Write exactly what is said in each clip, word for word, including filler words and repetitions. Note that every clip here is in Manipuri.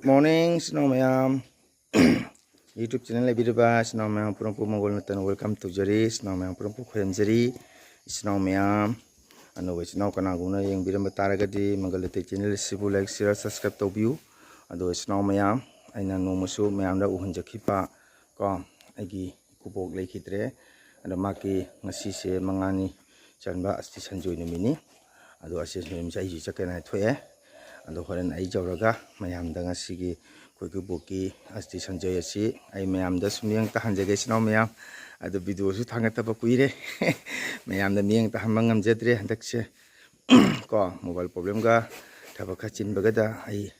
Morning, ꯏꯆꯤꯟ ꯏꯅꯥꯎ ꯃꯌꯥꯝ꯫ YouTube channel ꯂꯩꯕꯤꯔꯤꯕ ꯏꯆꯤꯟ ꯏꯅꯥꯎ ꯃꯌꯥꯝ ꯄꯨꯝꯅꯃꯛꯄꯨ ꯃꯪꯒꯣꯜ ꯅꯠꯇꯅ welcome ꯇꯧꯖꯔꯤ꯫ ꯏꯆꯤꯟ ꯏꯅꯥꯎ ꯃꯌꯥꯝ ꯄꯨꯝꯅꯃꯛꯄꯨ ꯈꯣꯏꯔꯝꯖꯔꯤ꯫ ꯏꯆꯤꯟ ꯏꯅꯥꯎ ꯃꯌꯥꯝ, ꯑꯅꯧꯕ ꯏꯆꯤꯟ ꯏꯅꯥꯎ ꯀꯅꯥꯒꯨꯝꯕꯅ ꯌꯦꯡꯕꯤꯔꯝꯕ ꯇꯥꯔꯒꯗꯤ ꯃꯪꯒꯜ ꯂꯩꯇꯦꯡ channel ꯑꯁꯤꯕꯨ like, share, subscribe ꯇꯧꯕꯤꯌꯨ꯫ ꯑꯗꯣ ꯏꯆꯤꯟ ꯏꯅꯥꯎ ꯃꯌꯥꯝ, ꯑꯩꯅ ꯅꯣꯡꯃꯁꯨ ꯃꯌꯥꯝꯗ ꯎꯍꯟꯖꯈꯤꯕ ꯀꯣ, ꯑꯩꯒꯤ ꯏꯀꯨꯕꯣꯛ ꯂꯩꯈꯤꯗ꯭ꯔꯦ꯫ ꯑꯗꯣ ꯃꯍꯥꯛꯀꯤ ꯉꯁꯤꯁꯦ ꯃꯉꯥꯅꯤ ꯆꯟꯕ ꯑꯁꯇꯤ ꯁꯟꯖꯣꯏ ꯅꯨꯃꯤꯠꯅꯤ꯫ ꯑꯗꯣ ꯑꯁꯇꯤ ꯁꯟꯖꯣꯏ ꯅꯨꯃꯤꯠꯁꯦ ꯑꯩꯁꯨ ꯆꯠꯀꯦꯅ ꯊꯣꯛꯑꯦ꯫ ꯑꯗꯣ ꯍꯣꯔꯦꯟ ꯑꯩ ꯌꯧꯔꯒ ꯃꯌꯥꯝꯗ ꯉꯁꯤꯒꯤ ꯑꯩꯈꯣꯏ ꯏꯀꯨꯕꯣꯛꯀꯤ ꯑꯁꯇꯤ ꯁꯟꯖꯣꯏ ꯑꯁꯤ ꯑꯩ ꯃꯌꯥꯝꯗ ꯁꯨꯝ ꯃꯤꯠꯌꯦꯡ ꯇꯥꯍꯟꯖꯒꯦ, ꯏꯆꯤꯟ ꯏꯅꯥꯎ ꯃꯌꯥꯝ꯫ ꯑꯗꯣ video ꯁꯨ ꯊꯥꯡꯒꯠꯇꯕ ꯀꯨꯏꯔꯦ꯫ ꯃꯌꯥꯝꯗ ꯃꯤꯠꯌꯦꯡ ꯇꯥꯍꯟꯕ ꯉꯝꯖꯗ꯭ꯔꯦ ꯍꯟꯗꯛꯁꯦ꯫ ꯀꯣ, mobile problem ꯒ ꯊꯕꯛ ꯈꯔ ꯆꯤꯟꯕꯒꯗ ꯑꯩ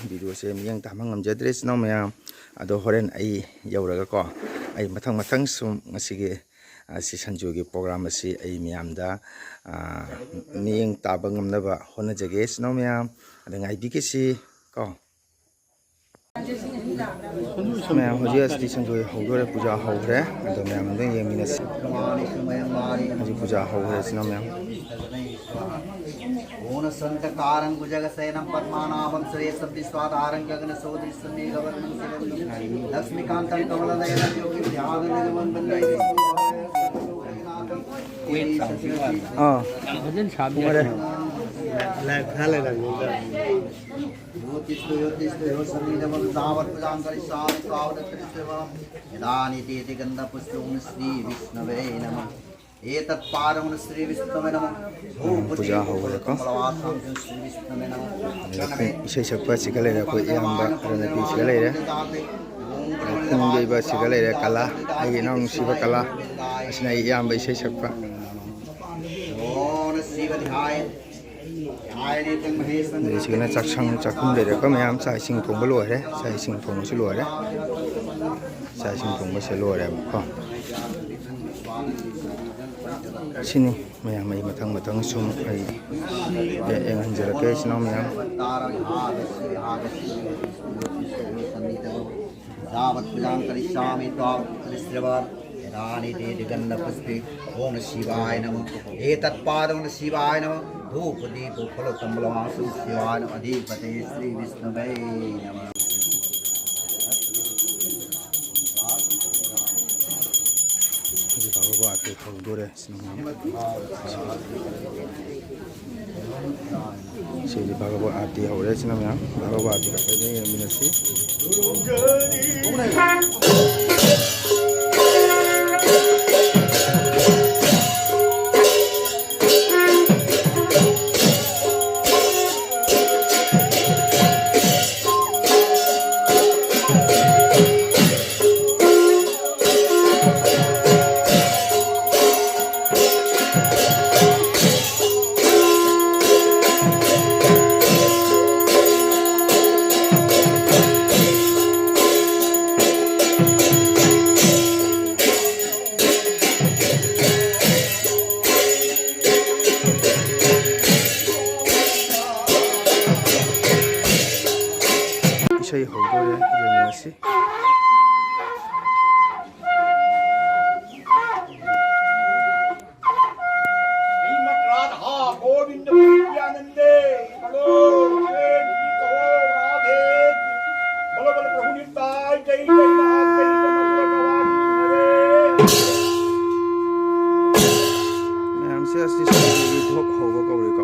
video ꯁꯦ ꯃꯤꯠꯌꯦꯡ ꯇꯥꯍꯟꯕ ꯉꯝꯖꯗ꯭ꯔꯦ, ꯏꯆꯤꯟ ꯏꯅꯥꯎ ꯃꯌꯥꯝ꯫ ꯑꯗꯣ ꯍꯣꯔꯦꯟ ꯑꯩ ꯌꯧꯔꯒꯀꯣ, ꯑꯩ ꯃꯊꯪ ꯃꯊꯪ ꯁꯨꯝ ꯉꯁꯤꯒꯤ, ꯑ, ꯑꯁꯇꯤ ꯁꯟꯖꯣꯏꯒꯤ program ꯑꯁꯤ ꯑꯩ ꯃꯌꯥꯝꯗ, ꯑ, ꯃꯤꯠꯌꯦꯡ ꯇꯥꯕ ꯉꯝꯅꯕ ꯍꯣꯠꯅꯖꯒꯦ, ꯏꯆꯤꯟ ꯏꯅꯥꯎ ꯃꯌꯥꯝ꯫ ꯑꯗ ꯉꯥꯏꯕꯤꯒꯦꯁꯤ ꯀꯣ꯫ ꯃꯌꯥꯝ, ꯍꯧꯖꯤꯛ ꯑꯁꯇꯤ ꯁꯟꯖꯣꯏ ꯍꯧꯗꯣꯔꯦ, ꯄꯨꯖꯥ ꯍꯧꯈ꯭ꯔꯦ꯫ ꯑꯗꯣ ꯃꯌꯥꯝ ꯑꯝꯇꯪ ꯌꯦꯡꯃꯤꯟꯅꯁꯤ꯫ ꯍꯧꯖꯤꯛ ꯄꯨꯖꯥ ꯍꯧꯈ꯭ꯔꯦ, ꯏꯆꯤꯟ ꯏꯅꯥꯎ ꯃꯌꯥꯝ꯫ ऊनसन्तकारं भुजगशयनं पद्मनाभं सुरेशं विश्वाधारं गगनसदृशं मेघवर्णं शुभं लक्ष्मीकान्तं कमलनयनं योगिभिरानन्दं वन्दे। ꯑꯥ꯫ ꯐꯖꯅ ꯁꯥꯕ ꯌꯥꯏ꯫ ज्योतिष्ठो ज्योतिष्ठो सन्निधमं तावत्पूजां करिष्यामि तावदत्रिष्यवम्। यदा नीतीति गन्धपुष्पं श्रीविष्णवे नमः। एतत्पादं श्रीविष्णवे नमः। ꯎꯝ, ꯄꯨꯖꯥ ꯍꯧꯈ꯭ꯔꯦꯀꯣ꯫ ꯀꯃꯂꯋꯥꯁꯥꯡꯁꯨ ꯁ꯭ꯔꯤꯕꯤꯁ꯭ꯅꯨꯃꯦ ꯅꯃ꯫ ꯑꯗꯩ ꯄꯨꯡ ꯏꯁꯩ ꯁꯛꯄ ꯑꯁꯤꯒ ꯂꯩꯔꯦ, ꯑꯩꯈꯣꯏ ꯏꯌꯥꯝꯕ ꯔꯅꯕꯤꯔꯁꯤꯒ ꯂꯩꯔꯦ꯫ ꯄꯨꯡ ꯌꯩꯕ ꯑꯁꯤꯒ ꯂꯩꯔꯦ, ꯀꯂꯥ, ꯑꯩꯒꯤ ꯏꯅꯥꯎ ꯅꯨꯡꯁꯤꯕ ꯀꯂꯥ꯫ ꯑꯁꯤꯅ ꯑꯩ ꯏꯌꯥꯝꯕ ꯏꯁꯩ ꯁꯛꯄ꯫ ꯑꯗꯩ ꯁꯤꯒꯅ ꯆꯥꯛꯁꯪ, ꯆꯥꯛꯈꯨꯝ ꯂꯩꯔꯦꯀꯣ ꯃꯌꯥꯝ꯫ ꯆꯥꯛ ꯏꯁꯤꯡ ꯊꯣꯡꯕ ꯂꯣꯏꯔꯦ, ꯆꯥꯛ ꯏꯁꯤꯡ ꯊꯣꯡꯕꯁꯨ ꯂꯣꯏꯔꯦ꯫ ꯆꯥꯛ ꯏꯁꯤꯡ ꯊꯣꯡꯕꯁꯦ ꯂꯣꯏꯔꯦꯕꯀꯣ꯫ ꯁꯤꯅꯤ ꯃꯌꯥꯝ, ꯑꯩ ꯃꯊꯪ ꯃꯊꯪ ꯁꯨꯝ ꯑꯩ ꯌꯦꯡꯍꯟꯖꯔꯛꯀꯦ, ꯏꯆꯤꯟ ꯏꯅꯥꯎ ꯃꯌꯥꯝ꯫ तावत्पूजां करिष्यामि तावदत्रिष्यवम्। यदा नीतीति गन्धपुष्पे ॐ शिवाय नमः। एतत्पादं शिवाय नमः। धूप दीप फल तंबलवासु शिवान अधिपते श्री विष्णुवे नमः। ꯍꯧꯖꯤꯛ ꯚꯥꯒꯕ ꯑꯥꯔꯇꯤ ꯍꯧꯗꯣꯔꯦ, ꯏꯆꯤꯟ ꯏꯅꯥꯎ ꯃꯌꯥꯝ꯫ ꯁꯤꯗꯤ ꯚꯥꯒꯕ ꯑꯥꯔꯇꯤ ꯍꯧꯔꯦ, ꯏꯆꯤꯟ ꯏꯅꯥꯎ ꯃꯌꯥꯝ꯫ ꯚꯥꯒꯕ ꯑꯥꯔꯇꯤ ꯈꯛꯇꯗ ꯌꯦꯡꯃꯤꯟꯅꯁꯤ꯫ ꯏꯁꯩ ꯍꯧꯗꯣꯔꯦ, ꯌꯦꯡꯃꯤꯟꯅꯁꯤ꯫ श्रीमद् राधा गोविंद प्रेमानंदे करो, हे जी कहो राधे। बोलो, बोलो प्रभु नित्याय जय जय नाथ चैतन्य भगवान हरे। ꯃꯌꯥꯝꯁꯦ ꯑꯁꯤ ꯁꯤꯒꯤ ꯊꯣꯛ ꯍꯧꯕ ꯀꯧꯔꯦꯀꯣ꯫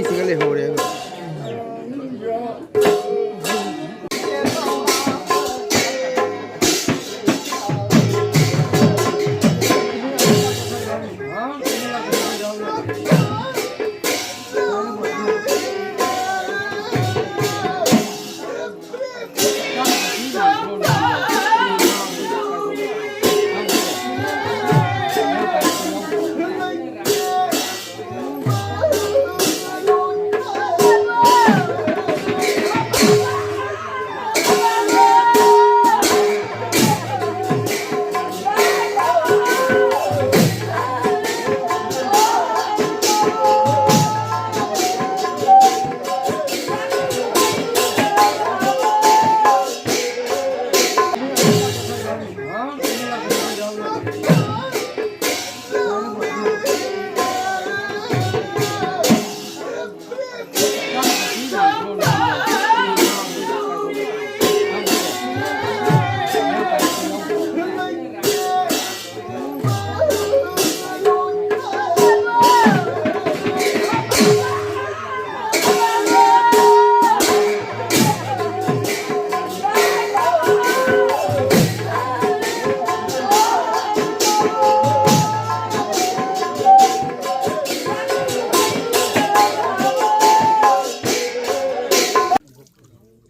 ꯁꯤꯒ ꯂꯩꯍꯧꯔꯦ꯫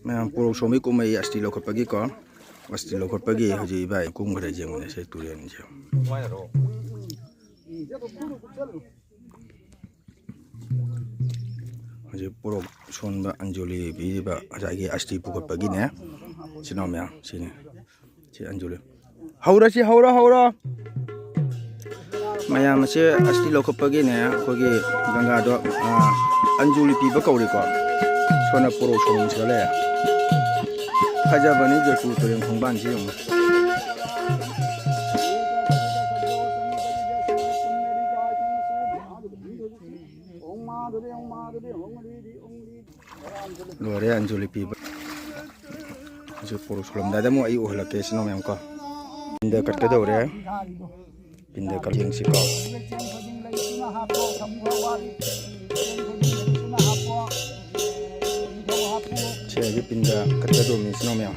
ꯃꯌꯥꯝ ꯄꯣꯔꯣꯛ ꯁꯣꯝꯕꯒꯤ ꯀꯨꯝꯍꯩ ꯑꯁꯇꯤ ꯂꯧꯈꯠꯄꯒꯤꯀꯣ, ꯑꯁꯇꯤ ꯂꯧꯈꯠꯄꯒꯤ ꯍꯧꯖꯤꯛ ꯏꯕꯥꯏ ꯀꯨꯝꯈ꯭ꯔꯦ, ꯌꯦꯡꯉꯨꯅꯦ ꯁꯤ ꯇꯨꯔꯦꯟꯁꯦ꯫ ꯍꯧꯖꯤꯛ ꯄꯣꯔꯣꯛ ꯁꯣꯟꯕ ꯑꯟꯖꯂꯤ ꯄꯤꯔꯤꯕ ꯉꯁꯥꯏꯒꯤ ꯑꯁꯇꯤ ꯄꯨꯈꯠꯄꯒꯤꯅꯦ꯫ ꯁꯤꯅ ꯃꯌꯥꯝ ꯁꯤꯅꯤ꯫ ꯁꯤ ꯑꯟꯖꯂꯤ꯫ ꯍꯧꯔꯁꯤ, ꯍꯧꯔꯣ, ꯍꯧꯔꯣ꯫ ꯃꯌꯥꯝ ꯑꯁꯦ ꯑꯁꯇꯤ ꯂꯧꯈꯠꯄꯒꯤꯅꯦ, ꯑꯩꯈꯣꯏꯒꯤ ꯒꯪꯒꯥꯗꯣ, ꯑꯥ, ꯑꯟꯖꯂꯤ ꯄꯤꯕ ꯀꯧꯔꯦꯀꯣ꯫ ꯁꯣꯝꯅ ꯄꯣꯔꯣꯛ ꯁꯣꯝꯁꯤꯗ ꯂꯩꯔꯦ꯫ ꯐꯖꯕꯅꯤ ꯖꯣꯏꯄꯨꯔ ꯇꯨꯔꯦꯜ ꯈꯣꯡꯕꯥꯟꯁꯤ ꯌꯦꯡꯉꯨ꯫ ꯂꯣꯏꯔꯦ ꯑꯟꯖꯂꯤ ꯄꯤꯕ꯫ ꯍꯧꯖꯤꯛ ꯄꯣꯔꯣꯛ ꯁꯣꯜꯂꯝꯗꯥꯏꯗ ꯑꯃꯨꯛ ꯑꯩ ꯎꯍꯜꯂꯛꯀꯦ ꯏꯆꯤꯟ ꯏꯅꯥꯎ ꯃꯌꯥꯝ ꯀꯣ꯫ ꯄꯤꯟꯗ ꯀꯠꯀꯗꯧꯔꯦ꯫ ꯄꯤꯟꯗ ꯀꯠ ꯌꯦꯡꯁꯤꯀꯣ꯫ ꯄꯤꯟꯗ ꯀꯠꯀꯗꯧꯔꯤꯕꯅꯤ, ꯏꯆꯤꯟ ꯏꯅꯥꯎ ꯃꯌꯥꯝ꯫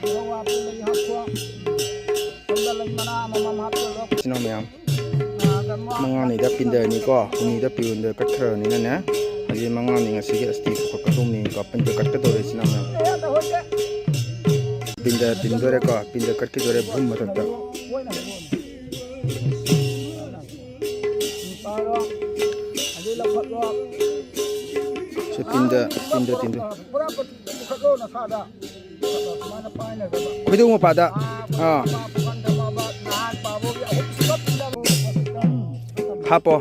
ꯏꯆꯤꯟ ꯏꯅꯥꯎ ꯃꯌꯥꯝ, ꯃꯉꯥꯅꯤꯗ ꯄꯤꯟꯗ ꯑꯅꯤꯀꯣ, ꯍꯨꯝꯅꯤꯗ ꯄꯤꯟꯗ ꯀꯠꯈ꯭ꯔꯕꯅꯤꯅꯅꯦ, ꯍꯧꯖꯤꯛ ꯃꯉꯥꯅꯤ ꯉꯁꯤꯒꯤ ꯑꯁꯇꯤ ꯄꯨꯈꯠꯀꯗꯧꯅꯤꯀꯣ, ꯄꯤꯟꯗ ꯀꯠꯀꯗꯧꯔꯦ, ꯏꯆꯤꯟ ꯏꯅꯥꯎ ꯃꯌꯥꯝ꯫ ꯄꯤꯟꯗ ꯇꯤꯟꯗꯣꯔꯦꯀꯣ, ꯄꯤꯟꯗ ꯀꯠꯈꯤꯗꯣꯔꯦ ꯚꯨꯝ ꯃꯊꯛꯇ꯫ ꯁꯤ ꯄꯤꯟꯗ, ꯄꯤꯟꯗ ꯇꯤꯟꯗꯣ꯫ ꯈꯣꯏꯗꯧ ꯃꯄꯥꯗ꯫ ꯑꯥ꯫ ꯍꯥꯞꯄꯣ꯫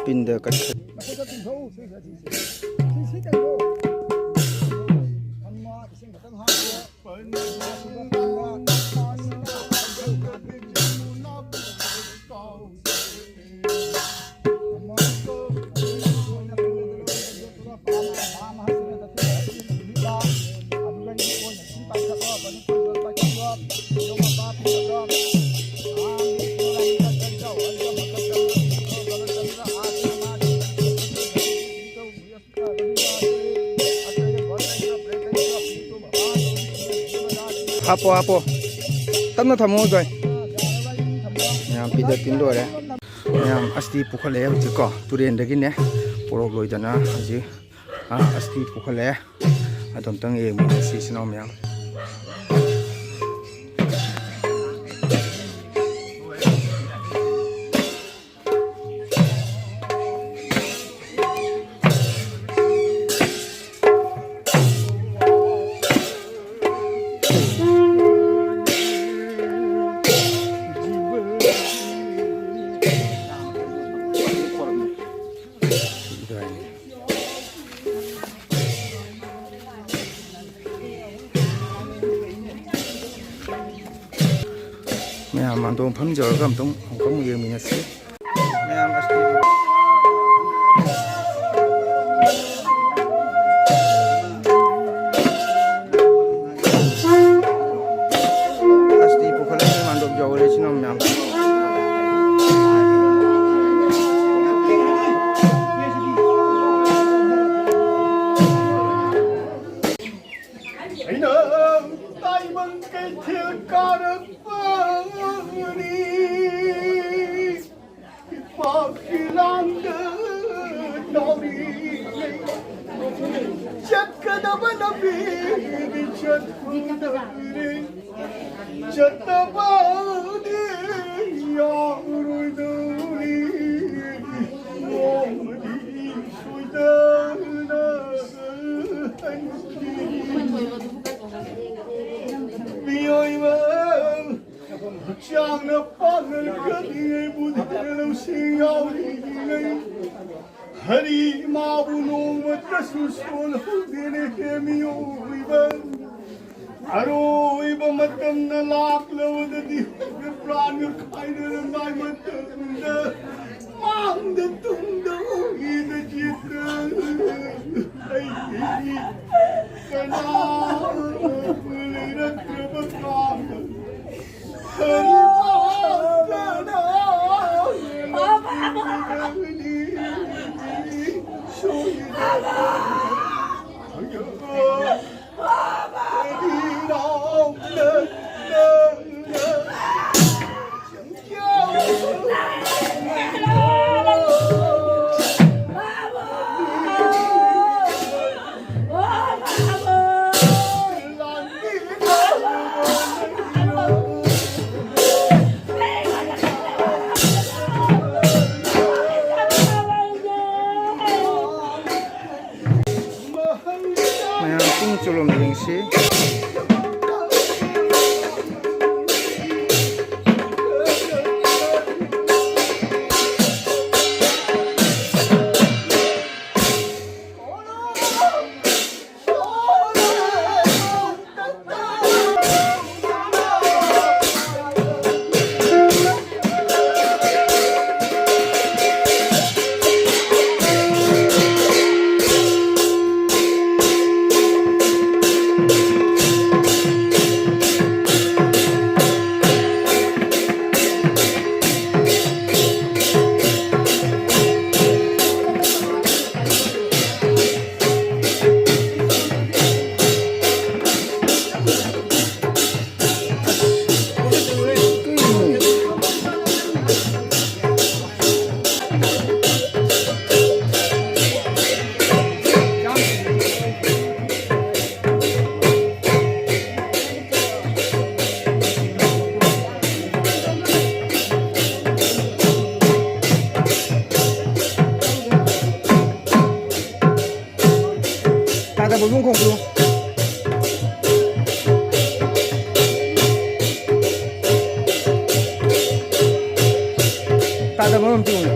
ꯄꯤꯟꯗ ꯀꯠꯈ꯭ꯔꯦ꯫ ꯍꯥꯞꯄꯣ, ꯍꯥꯞꯄꯣ꯫ ꯇꯞꯅ ꯊꯝꯃꯣ, ꯖꯣꯏ꯫ ꯃꯌꯥꯝ ꯄꯤꯟꯗ ꯇꯤꯟ ꯂꯣꯏꯔꯦ꯫ ꯃꯌꯥꯝ ꯑꯁꯇꯤ ꯄꯨꯈꯠꯂꯛꯑꯦ ꯍꯧꯖꯤꯛꯀꯣ꯫ ꯇꯨꯔꯦꯟꯗꯒꯤꯅꯦ ꯄꯣꯔꯣꯛ ꯂꯣꯏꯗꯅ ꯍꯧꯖꯤꯛ, ꯑꯥ, ꯑꯁꯇꯤ ꯄꯨꯈꯠꯂꯛꯑꯦ꯫ ꯑꯗꯣ ꯑꯝꯇꯪ ꯌꯦꯡꯃꯤꯟꯅꯁꯤ, ꯏꯆꯤꯟ ꯏꯅꯥꯎ ꯃꯌꯥꯝ꯫ ꯃꯌꯥꯝ ꯃꯥꯡꯗꯣꯡ ꯐꯝꯖꯔꯒ ꯑꯝꯇꯪ ꯑꯃꯨꯛꯀ ꯑꯃꯨꯛ ꯌꯦꯡꯃꯤꯟꯅꯁꯤ꯫ ꯃꯌꯥꯝ ꯑꯁꯇꯤ ꯑꯁꯇꯤ ꯄꯨꯈꯠꯂꯛꯄꯒꯤ ꯃꯥꯡꯗꯣꯞ ꯌꯧꯔꯦ, ꯏꯆꯤꯟ ꯏꯅꯥꯎ ꯃꯌꯥꯝ꯫ ꯂꯥꯛꯀꯤ ꯂꯥꯡꯗ ꯇꯧꯔꯤꯉꯩ ꯆꯠꯀꯗꯕ ꯂꯝꯕꯤꯗꯤ ꯆꯠꯐꯝꯗꯔꯦ꯫ ꯆꯠꯇꯕꯗꯤ ꯌꯥꯔꯣꯏꯗꯧꯔꯤ꯫ ꯅꯣꯡꯃꯗꯤ ꯁꯣꯏꯗꯅ ꯍꯟꯈꯤ꯫ ꯃꯤꯑꯣꯏꯕ ꯍꯛꯆꯥꯡꯅ ꯄꯥꯡꯒꯜ ꯀꯜꯂꯤꯉꯩꯕꯨ ꯊꯦꯡꯅ ꯂꯧꯁꯤꯡ ꯌꯥꯎꯔꯤꯉꯩ ꯍꯔꯤ ꯏꯃꯥꯕꯨ ꯅꯣꯡꯃꯇꯁꯨ ꯁꯣꯜꯍꯧꯗꯦꯅꯦ ꯍꯦ ꯃꯤꯑꯣꯏꯕ꯫ ꯑꯔꯣꯏꯕ ꯃꯇꯝꯅ ꯂꯥꯛꯂꯕꯗꯗꯤ ꯄ꯭ꯔꯥꯟꯒ ꯈꯥꯏꯅꯔꯝꯗꯥꯏ ꯃꯇꯝꯗ ꯃꯥꯡꯗ ꯇꯨꯡꯗ ꯎꯈꯤꯗ ꯆꯤꯠꯇ ꯑꯩꯒꯤ ꯀꯅꯥ ꯂꯩꯔꯛꯇ꯭ꯔꯕ ꯀꯥꯟꯗ ꯃꯌꯥꯝ ꯄꯨꯡ ꯍꯧꯗꯣꯡ ꯈꯣꯡꯕꯗꯣ꯫ ꯇꯥꯗꯕ ꯑꯃ ꯄꯤꯌꯨꯅꯦ꯫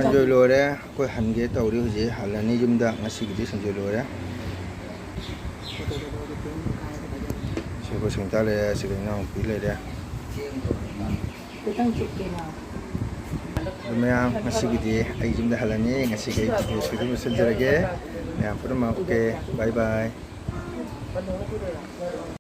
ꯁꯤꯟꯖꯣꯏ ꯂꯣꯏꯔꯦ꯫ ꯑꯩꯈꯣꯏ ꯍꯟꯒꯦ ꯇꯧꯔꯤ ꯍꯧꯖꯤꯛ꯫ ꯍꯜꯂꯅꯤ ꯌꯨꯝꯗ꯫ ꯉꯁꯤꯒꯤꯗꯤ ꯁꯤꯟꯖꯣꯏ ꯂꯣꯏꯔꯦ꯫ ꯁꯤ ꯑꯩꯈꯣꯏ ꯁꯪꯒꯤꯇꯥ ꯂꯩꯔꯦ꯫ ꯁꯤꯗ ꯏꯅꯥꯎꯅꯨꯄꯤ ꯂꯩꯔꯦ꯫ ꯑꯗꯨ ꯃꯌꯥꯝ, ꯉꯁꯤꯒꯤꯗꯤ ꯑꯩ ꯌꯨꯝꯗ ꯍꯜꯂꯅꯤ꯫ ꯉꯁꯤꯒꯤ ꯑꯩ video ꯁꯤꯗ ꯂꯣꯏꯁꯤꯟꯖꯔꯒꯦ꯫ ꯃꯌꯥꯝ ꯄꯨꯝꯅꯃꯛ okay, bye bye꯫